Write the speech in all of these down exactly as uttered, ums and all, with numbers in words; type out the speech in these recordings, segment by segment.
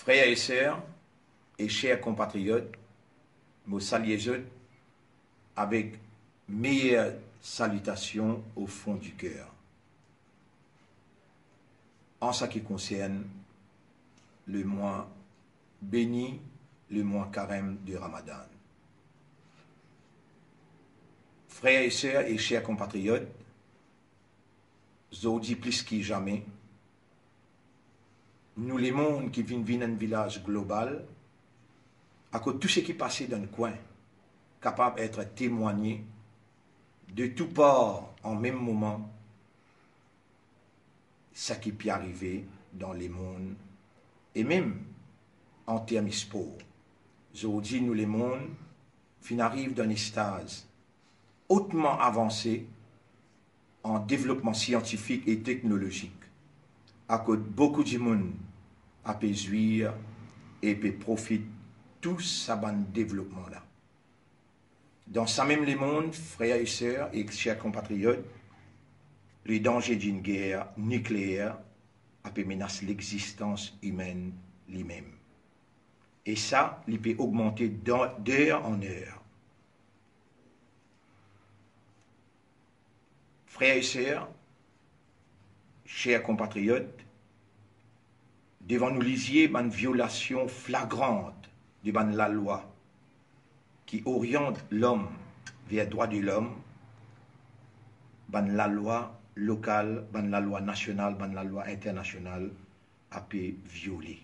Frer e ser e ser konpatriot, mo salie zot avek meyer salitasion o fon di ker. An sa ki konsern lemwa beni, lemwa karem de Ramadan. Frer e ser e ser konpatriot, zordi plis ki zame, nou lemond ki vinn vinn enn vilaz global, akoz tou seki pase dan enn kwin kapav et temwagne de tou par an mem moman, seki pe arive dan lemond, e mem an term spor. Zordi nou lemond finn ariv dan enn staz otman avanse an devlopman siantifik e teknolozik, akoz boukou dimoun ape zwir e pe profit tou sa bann devlopman la. Dan sa mem lemond, frer e ser e ser konpatriot, le danze dinn ger nikleer ape menas lexistans imenn limem. E sa, li pe ogmante dan, d'heure en heure. Frer e ser, ser konpatriot, devan nou lizie bann violasion flagrant de bann lalwa ki oriant lom ver drwa de lom, bann lalwa lokal, bann lalwa nasional, bann lalwa internasional ape viole.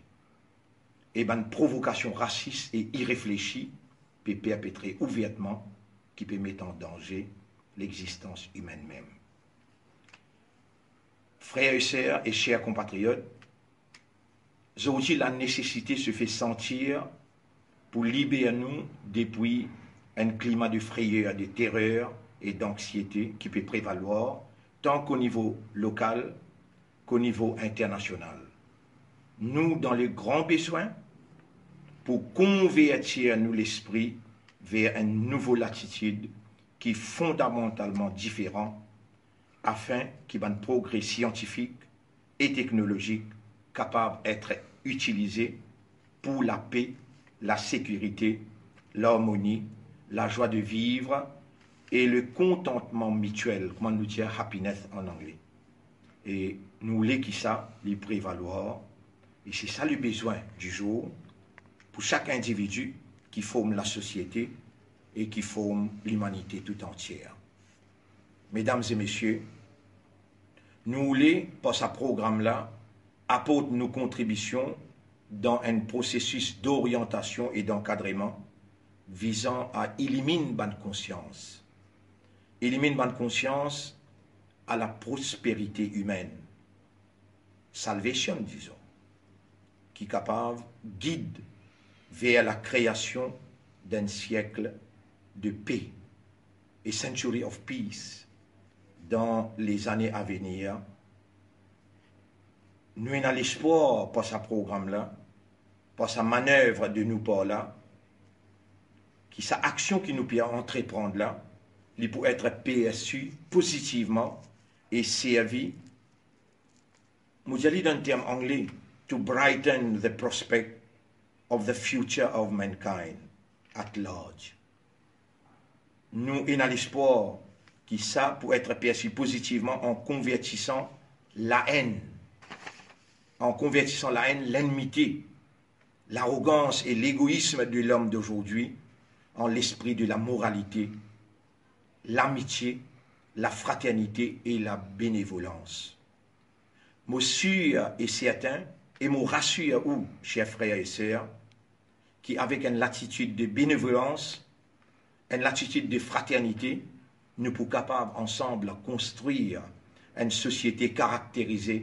E bann provokasion rasis e ireflesi pe perpetre ouvertman, ki pe met an danze lexistans imenn mem. Frer e ser e ser konpatriot, zordi la nesesite se fer santir pou liber nou depi enn klima de freyer, de terer e danksiete ki pe prevalwar, tan o nivo lokal, o nivo internasional. Nou dan le gran bezwin pou konvertir nou lespri ver enn nouvo latitid ki fondamantalman diferan, afin ki bann progre siantifik e teknolozik kapav et itilize pou lape, lasekirite, larmoni, lazwa de viv e le kontantman mitiel, kouma nou dir happiness an angle. E nou le ki sa li prevalwar, e se sa le bezwin di zour pou sak individi ki form lasosiete e ki form limanite tou antie. Medam e mesie, nou le, par sa program la, aport nou kontribision dan enn prosesis doryantasion e dankadreman vizan a iliminn bann konsians. Iliminn bann konsians a laprosperite imenn, salvation, dizon, ki kapav gid ver lakreasion d'enn siek de pe, a century of peace, dan lezane avenir. Nou ena lespwar par sa program la, par sa manev de nou par la, ki sa aksion ki nou pe antreprann la, li pou et persi pozitivman e servi, mo dir li dan term angle, to brighten the prospect of the future of mankind at large. Nou ena lespwar ki sa pou et persi pozitivman an konvertisan laenn, an konvertisan laenn, lenmite, larogans e legoism de lom d'aujourd'hui an lespri de lamoralite, lamitie, lafraternite e labenevolans. Mo sir e sertin, e mo rasir ou, ser frer e ser, ki avek enn latitid de benevolans, enn latitid de fraternite, nou pou kapav ansam konstrir enn sosiete karakterize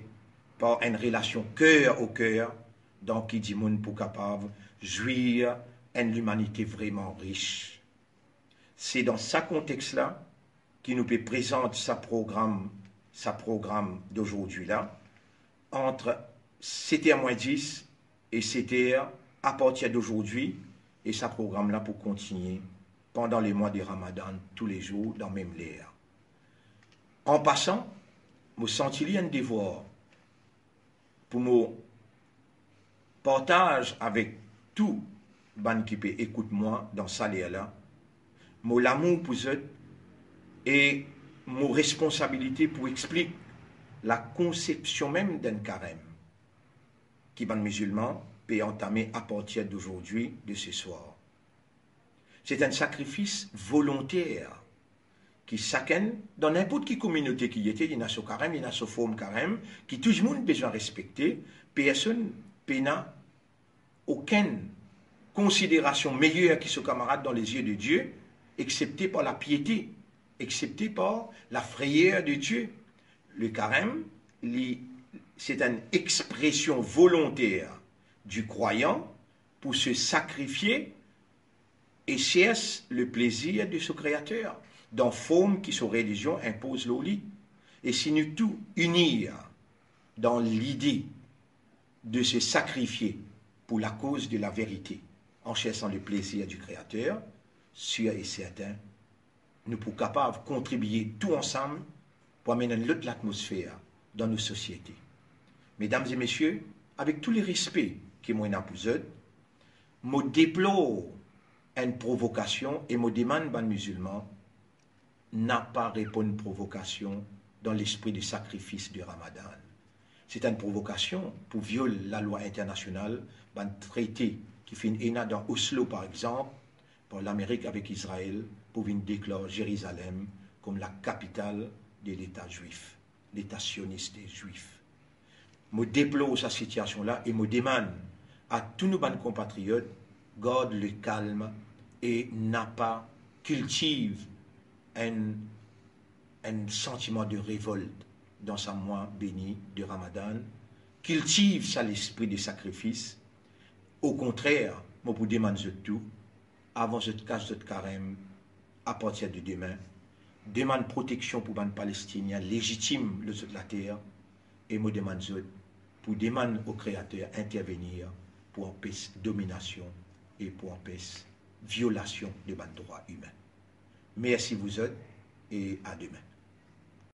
par enn relasion ker o ker, dan ki dimoun pou kapav zwir enn limanite vreman ris. Se dan sa kontex la ki nou pe prezant sa program, sa program d'aujourd'hui la, ant set er mwin dis e set er, apartir d'aujourd'hui, e sa program la pou kontinie pandan lemwa de Ramadan, toulezour, dan mem ler. An pasan, mo santi li enn devwar pou mo partaz avek tou bann ki pe ekout mwa dan sa ler la, mo lamour pou zot e mo responsabilite pou explik lakonsepsion mem d'enn karem ki bann mizilman pe antame apartir d'aujourd'hui, de ce soir. Se enn sakrifis volonter ki sakenn, dan ninport ki kominote ki li ete, li ena so karem, li ena so form karem, ki tou dimoun bizin respekte, personn pena okenn konsiderasion meyer ki so kamarad dan lezie de Die, exepte par lapiete, exepte par lafreyer de Die. Le karem, li, se enn expresion volonter du croyant pour se sacrifier et cherche le plaisir de son Créateur, dan form ki so relizion inpoz lor li. E si nou tou inir dan lide de se sakrifie pour la cause de la vérité, en cherchant le plaisir du Créateur, sir e sertin, nou pou kapav kontribie tou ansam pou amenn enn lot latmosfer dan nou sosiete. Medam e mesie, avek tou le respe ki mo ena pou zot, mo deplor enn provokasion e mo demann bann mizilman napa reponn provokasion dan lespri de sakrifis de Ramadan. Se enn provokasion pou viol lalwa internasional, bann trete ki finn ena dan Oslo, par exanp, par Lamerik avek Izrael pou vinn deklar Zerizalem kom lakapital de Leta Zwif, Leta sionis de Zwif. Mo deplor sa sitiasion la e mo demann a tou nou bann konpatriot gard le kalm e napa kiltiv enn, enn santiman de revolt dan sa mwa beni de Ramadan, kiltiv sa lespri de sakrifis. Okontrer, mo pou demann zot tou, avan zot kas zot karem, apartir de demin, demann proteksion pou bann Palestinien lezitim lor zot later, e mo demann zot pou demann o Kreater intervenir pou anpes dominasion e pou anpes violasion de bann drwa imin. Mersi vouzot e a demin.